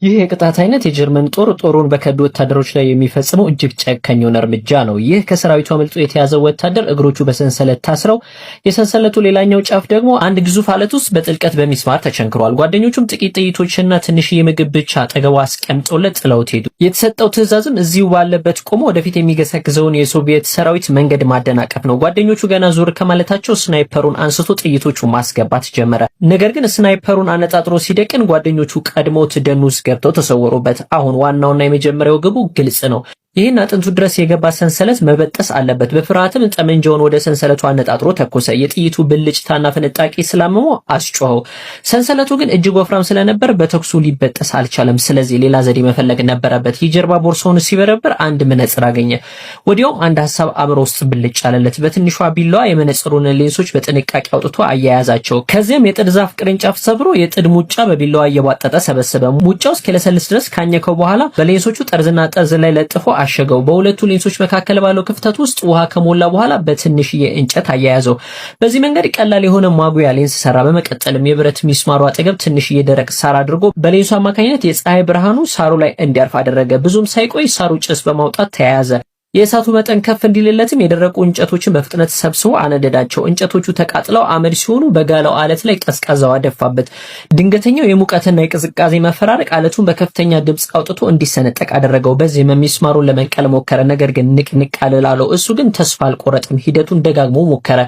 ይህ የቅጣት አይነት የጀርመን ጦር ጦሩን በከዱ ወታደሮች ላይ የሚፈጽመው እጅግ ጨካኝ የሆነ እርምጃ ነው። ይህ ከሰራዊቱ አመልጦ የተያዘው ወታደር እግሮቹ በሰንሰለት ታስረው የሰንሰለቱ ሌላኛው ጫፍ ደግሞ አንድ ግዙፍ አለት ውስጥ በጥልቀት በሚስማር ተቸንክሯል። ጓደኞቹም ጥቂት ጥይቶችና ትንሽዬ ምግብ ብቻ አጠገቡ አስቀምጠውለት ጥለውት ሄዱ። የተሰጠው ትዕዛዝም እዚሁ ባለበት ቆሞ ወደፊት የሚገሰግሰውን የሶቪየት ሰራዊት መንገድ ማደናቀፍ ነው። ጓደኞቹ ገና ዞር ከማለታቸው ስናይፐሩን አንስቶ ጥይቶቹ ማስገባት ጀመረ። ነገር ግን ስናይፐሩን አነጣጥሮ ሲደቅን ጓደኞቹ ቀድመውት ደን ውስጥ ገብተው ተሰወሩበት። አሁን ዋናውና የመጀመሪያው ግቡ ግልጽ ነው። ይህን አጥንቱ ድረስ የገባ ሰንሰለት መበጠስ አለበት። በፍርሃትም ጠመንጃውን ወደ ሰንሰለቱ አነጣጥሮ ተኮሰ። የጥይቱ ብልጭታና ፍንጣቂ ስላመመው አስጮኸው። ሰንሰለቱ ግን እጅግ ወፍራም ስለነበር በተኩሱ ሊበጠስ አልቻለም። ስለዚህ ሌላ ዘዴ መፈለግ ነበረበት። የጀርባ ቦርሳውን ሲበረብር አንድ መነጽር አገኘ። ወዲያውም አንድ ሀሳብ አእምሮ ውስጥ ብልጭ አለለት። በትንሿ ቢላዋ የመነጽሩን ሌንሶች በጥንቃቄ አውጥቶ አያያዛቸው። ከዚያም የጥድ ዛፍ ቅርንጫፍ ሰብሮ የጥድ ሙጫ በቢላዋ እየቧጠጠ ሰበሰበ። ሙጫው እስኪለሰልስ ድረስ ካኘከው በኋላ በሌንሶቹ ጠርዝና ጠርዝ ላይ ለጥፎ አሸገው። በሁለቱ ሌንሶች መካከል ባለው ክፍተት ውስጥ ውሃ ከሞላ በኋላ በትንሽዬ እንጨት አያያዘው። በዚህ መንገድ ቀላል የሆነ ማጉያ ሌንስ ሰራ። በመቀጠልም የብረት ሚስማሩ አጠገብ ትንሽዬ ደረቅ ሳር አድርጎ በሌንሱ አማካኝነት የፀሐይ ብርሃኑ ሳሩ ላይ እንዲያርፍ አደረገ። ብዙም ሳይቆይ ሳሩ ጭስ በማውጣት ተያያዘ። የእሳቱ መጠን ከፍ እንዲልለትም የደረቁ እንጨቶችን በፍጥነት ሰብስቦ አነደዳቸው። እንጨቶቹ ተቃጥለው አመድ ሲሆኑ በጋለው አለት ላይ ቀዝቃዛ ውሃ ደፋበት። ድንገተኛው የሙቀትና የቅዝቃዜ መፈራረቅ አለቱን በከፍተኛ ድምፅ አውጥቶ እንዲሰነጠቅ አደረገው። በዚህም ሚስማሩን ለመንቀል ሞከረ። ነገር ግን ንቅንቅ አልላለው። እሱ ግን ተስፋ አልቆረጥም። ሂደቱን ደጋግሞ ሞከረ።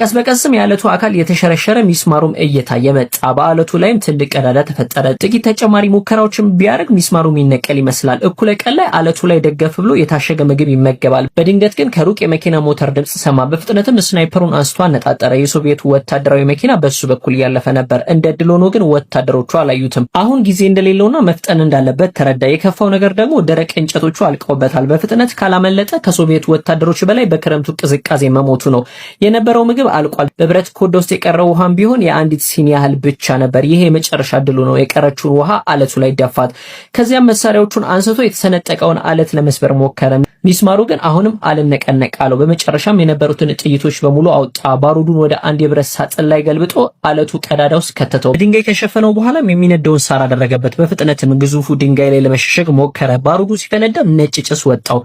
ቀስ በቀስም የአለቱ አካል የተሸረሸረ ሚስማሩም እየታየ መጣ። በአለቱ ላይም ትልቅ ቀዳዳ ተፈጠረ። ጥቂት ተጨማሪ ሙከራዎችን ቢያደርግ ሚስማሩ የሚነቀል ይመስላል። እኩለ ቀን ላይ አለቱ ላይ ደገፍ ብሎ የታሸገ ምግብ ይመገባል። በድንገት ግን ከሩቅ የመኪና ሞተር ድምፅ ሰማ። በፍጥነትም ስናይፐሩን አንስቶ አነጣጠረ። የሶቪየቱ ወታደራዊ መኪና በሱ በኩል እያለፈ ነበር። እንደ እድል ሆኖ ግን ወታደሮቹ አላዩትም። አሁን ጊዜ እንደሌለውና መፍጠን እንዳለበት ተረዳ። የከፋው ነገር ደግሞ ደረቅ እንጨቶቹ አልቀውበታል። በፍጥነት ካላመለጠ ከሶቪየቱ ወታደሮች በላይ በክረምቱ ቅዝቃዜ መሞቱ ነው። የነበረው ምግብ አልቋል። በብረት ኮዳ ውስጥ የቀረው ውሃም ቢሆን የአንዲት ሲኒ ያህል ብቻ ነበር። ይሄ የመጨረሻ እድሉ ነው። የቀረችውን ውሃ አለቱ ላይ ደፋት። ከዚያም መሳሪያዎቹን አንስቶ የተሰነጠቀውን አለት ለመስበር ሞከረ። ሚስማሩ ግን አሁንም አልነቀነቅ አለው። በመጨረሻም የነበሩትን ጥይቶች በሙሉ አወጣ። ባሩዱን ወደ አንድ የብረት ሳጥን ላይ ገልብጦ አለቱ ቀዳዳ ውስጥ ከተተው። ድንጋይ ከሸፈነው በኋላም የሚነደውን ሳር አደረገበት። በፍጥነትም ግዙፉ ድንጋይ ላይ ለመሸሸግ ሞከረ። ባሩዱ ሲፈነዳም ነጭ ጭስ ወጣው።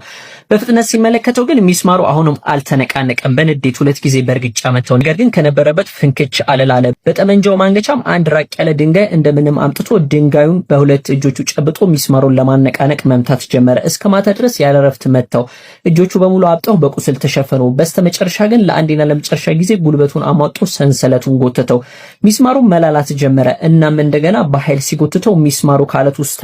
በፍጥነት ሲመለከተው ግን ሚስማሩ አሁንም አልተነቃነቀም። በንዴት ሁለት ጊዜ በእርግጫ መታው። ነገር ግን ከነበረበት ፍንክች አልላለ። በጠመንጃው ማንገቻም አንድ ራቅ ያለ ድንጋይ እንደምንም አምጥቶ ድንጋዩን በሁለት እጆቹ ጨብጦ ሚስማሩን ለማነቃነቅ መምታት ጀመረ። እስከ ማታ ድረስ ያለ እረፍት መታው። እጆቹ በሙሉ አብጠው በቁስል ተሸፈኑ። በስተመጨረሻ ግን ለአንዴና ለመጨረሻ ጊዜ ጉልበቱን አሟጦ ሰንሰለቱን ጎተተው። ሚስማሩ መላላት ጀመረ። እናም እንደገና በኃይል ሲጎትተው ሚስማሩ ከአለቱ ውስጥ